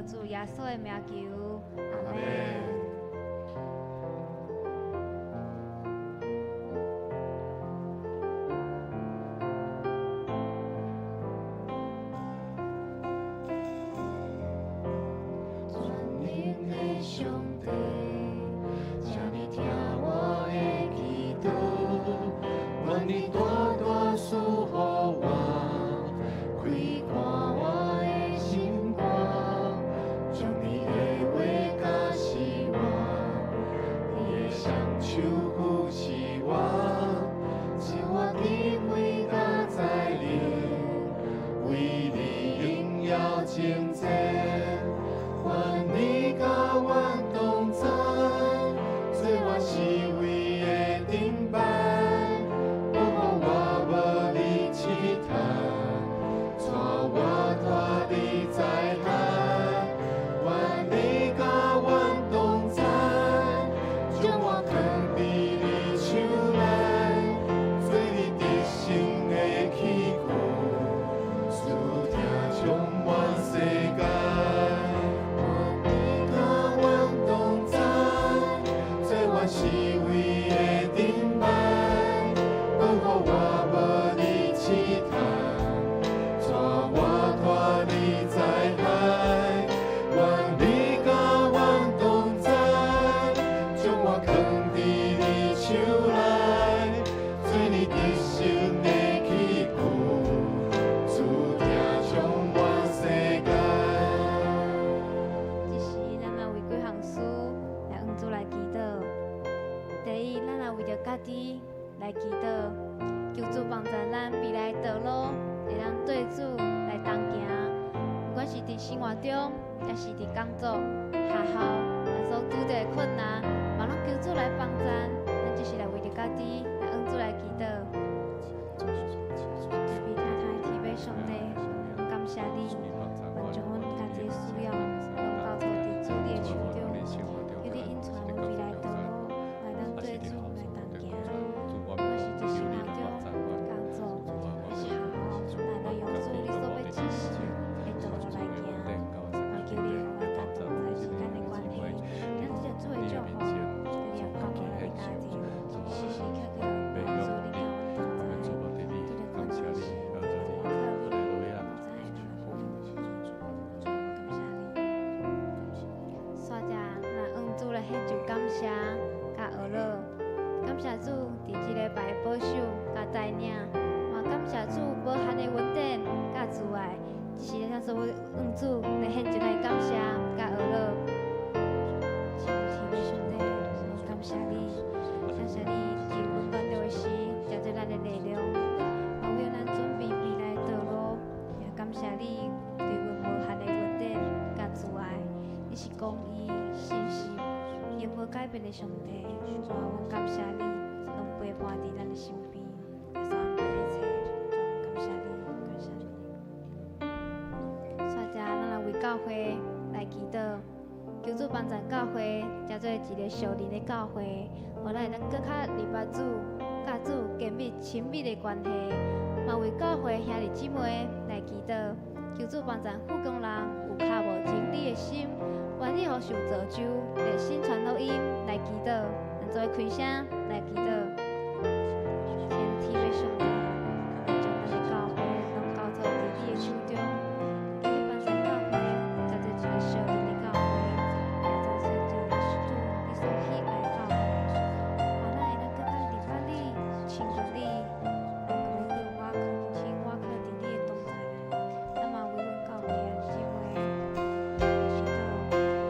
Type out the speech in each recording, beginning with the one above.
靠主耶穌的名求，阿們。全能的上帝，請你聽我的祈禱，願你大大賜予我，開看我的心肝，將你的話教示我，你的雙手扶持我，賜我智慧佮才能，為你榮耀征戰。願你佮阮同在，做我四圍的盾牌，保護我無離試探，帶我脫離災害。願你佮阮同在，將我囥佇你手內，做你得勝的器具，賜疼充滿世界。願你佮阮同在，做我四圍的盾牌，保護我無離試探，帶我脫離災害。願你佮阮同在，將我囥佇你手內，做你得勝的器具，賜疼充滿世界。這時，咱來為幾項事來向主來祈禱。第一，咱來為著家己來祈禱，求主幫助咱未來道路會當對主來同行，不管是佇生活中，抑是佇工作、學校，咱所拄著的困難，嘛攏求主來幫助。咱這是來為著家己來向主來祈禱。特別聽聽天父上帝，感謝你，願將阮家己的需要攏交託佇主你的手中，求你引帶阮未來道路，來當對主來同行，不管是佇生活中、工作，抑是學校，咱來用主你所欲指示的道路來行。嘛求你予阮佮同在之間的關係，咱得著主的祝福，求你也保護咱的家庭，時時刻刻主你佮阮同在，拄著困難時，我靠你，我知影咱的主，感謝你。煞者，咱向主來獻上感謝佮呵咾，感謝主佇這禮拜的保守佮帶領，嘛感謝主無限的恩典佮慈愛，這是咱所欲向主來獻上的感謝佮呵咾。天父上帝，感謝你，感謝你佇阮軟弱的時，成做咱的力量，嘛為咱準備未來的道路，也感謝你對阮無限的恩典佮慈愛。你是公義、信實、永無改變的上帝，主啊，阮感謝你，攏陪伴佇咱的身邊，耶穌安排一切，主感謝你，感謝你。煞者，咱來為教會來祈禱，求主幫助教會，成做一个屬靈的教會，予咱會當閣較認捌主，佮主建立親密的關係。嘛為教會兄弟姊妹來祈禱，求主幫助富工人有較無真理的心，願意予受造就，熱心傳福音來祈禱，咱做伙開聲來祈禱。天父上帝，咱將咱的教會攏交託佇你的手中，求你幫助教會，成做一个屬靈的教會，也做一個主你所喜愛的教會，予咱會當閣較認捌你，親近你，閣欲閣倚靠親倚靠佇你的同在內。咱嘛為阮教會兄弟姊妹來祈禱，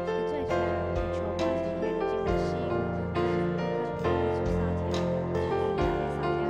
求主的聖靈充滿佇兄弟姊妹心，閣較主三聽，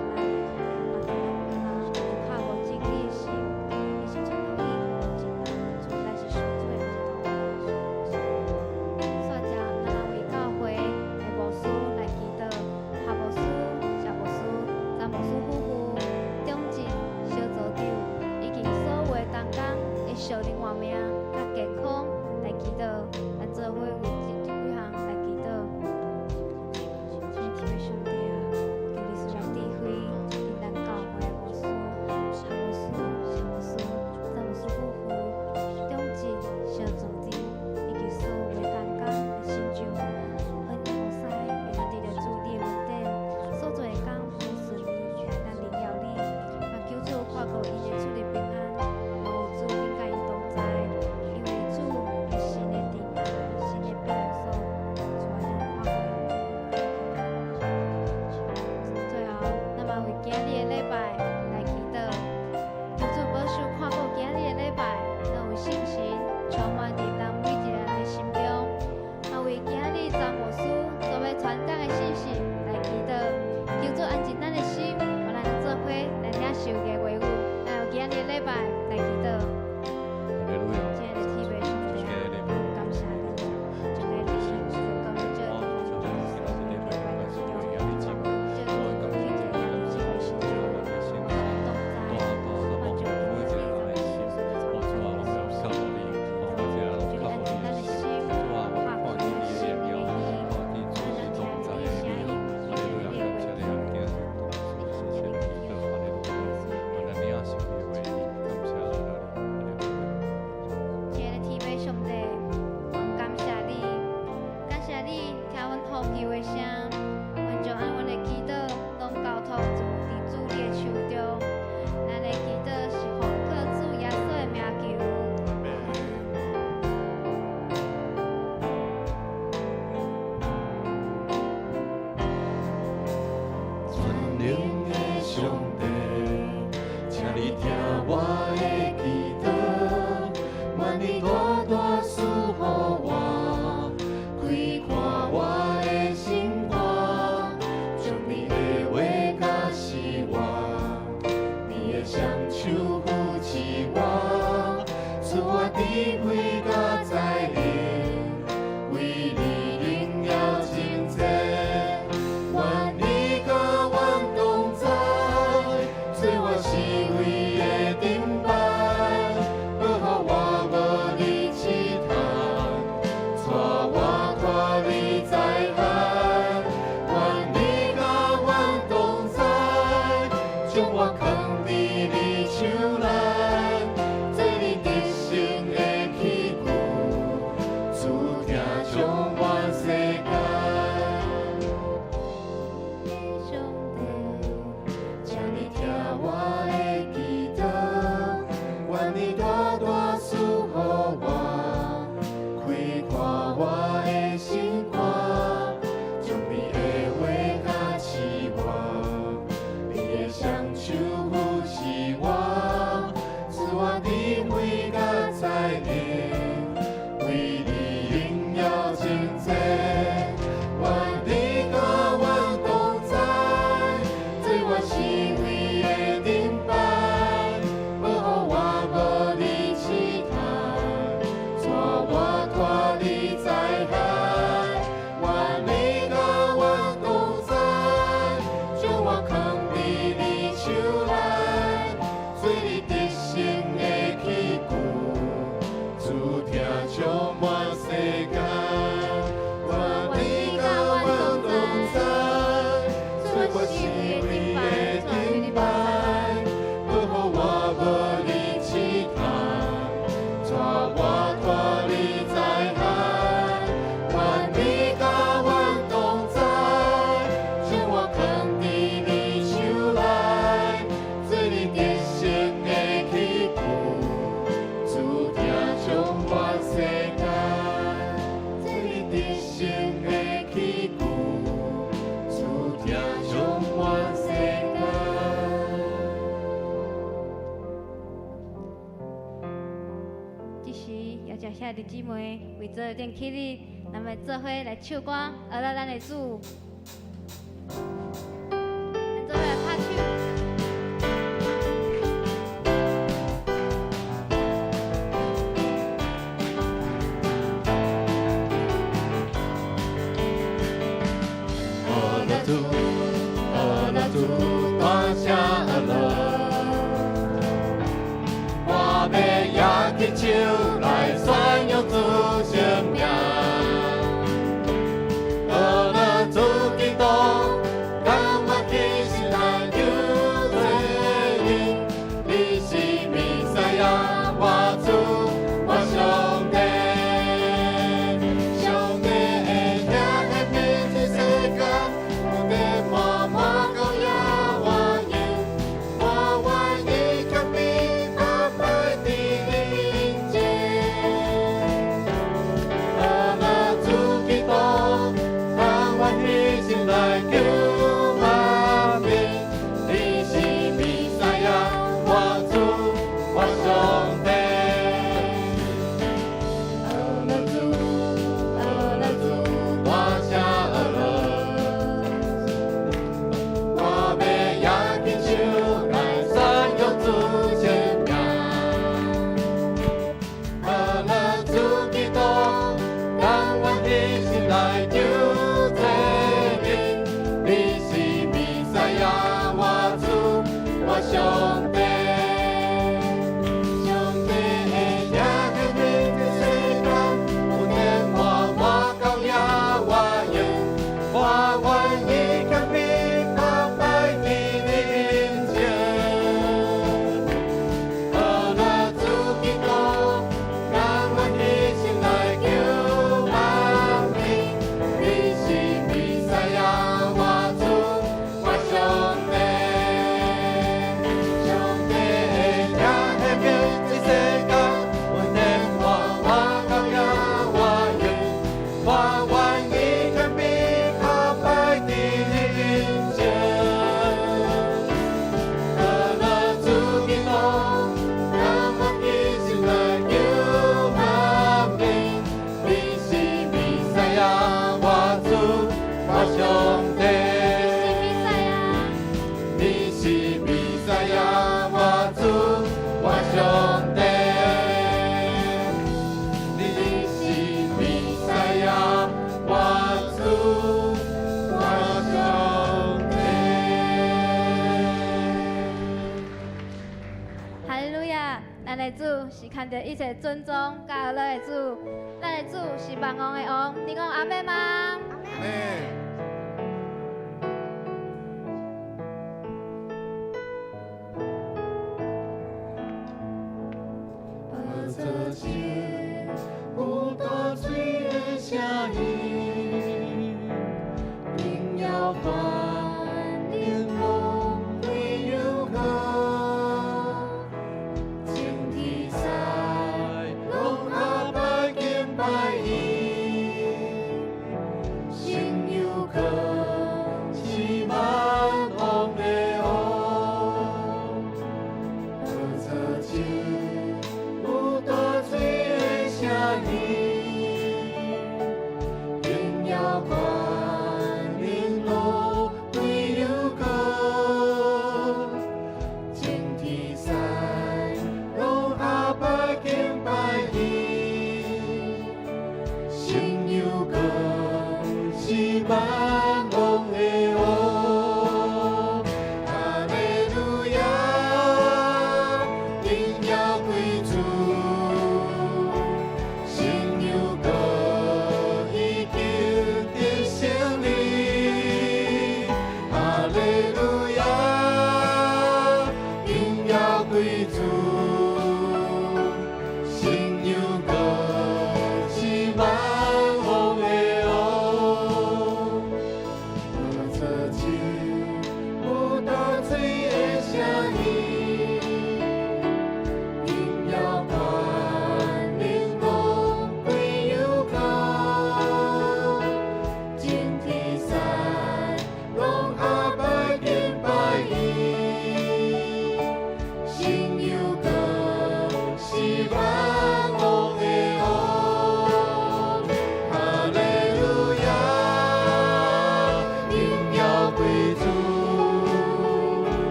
謝兄弟姊妹為做點起立，咱來做伙來唱歌，阿樂咱的主。咱做伙來拍手。阿樂主，阿樂主，大聲阿樂，我欲舉起手來宣揚主聖名。阿樂主基督，甘願犧牲來救罪人，你是彌賽亞，我主，我上帝。上帝的疼惜遍這世間，恩典滿滿到耶和華，我願意謙卑下拜佇你面前。阿樂主基督，甘願犧牲來救萬民，你是彌賽亞，我主，我上帝。阿樂主，阿樂主，大聲阿樂，我欲舉起手來宣揚主聖名。阿樂主基督，甘願犧牲來救罪人，你是彌賽亞，我主，我上帝。上帝的疼惜遍這世間，恩典滿滿到耶和華，我願意謙卑下拜佇你面前。阿樂主基督，甘願犧牲來救萬民，你是彌賽亞，我主，我上帝。上帝的疼惜遍這世間，恩典滿滿到耶和華，我願意謙卑下拜佇你面前。阿樂主基督，甘願犧牲來救萬民，你是彌賽亞，我主，我上帝。你是彌賽亞，你是彌賽亞，我主，我上帝。你是彌賽亞，我主，我上帝。哈利路亞！咱的主是牽著一切尊崇佮阿樂的主，咱的主是萬王的王。你講阿們嗎？阿們。宝座前有大水的聲音，榮耀權能攏歸有我，眾天使攏下拜敬拜伊，聖有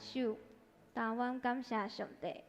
手，但阮感謝上帝。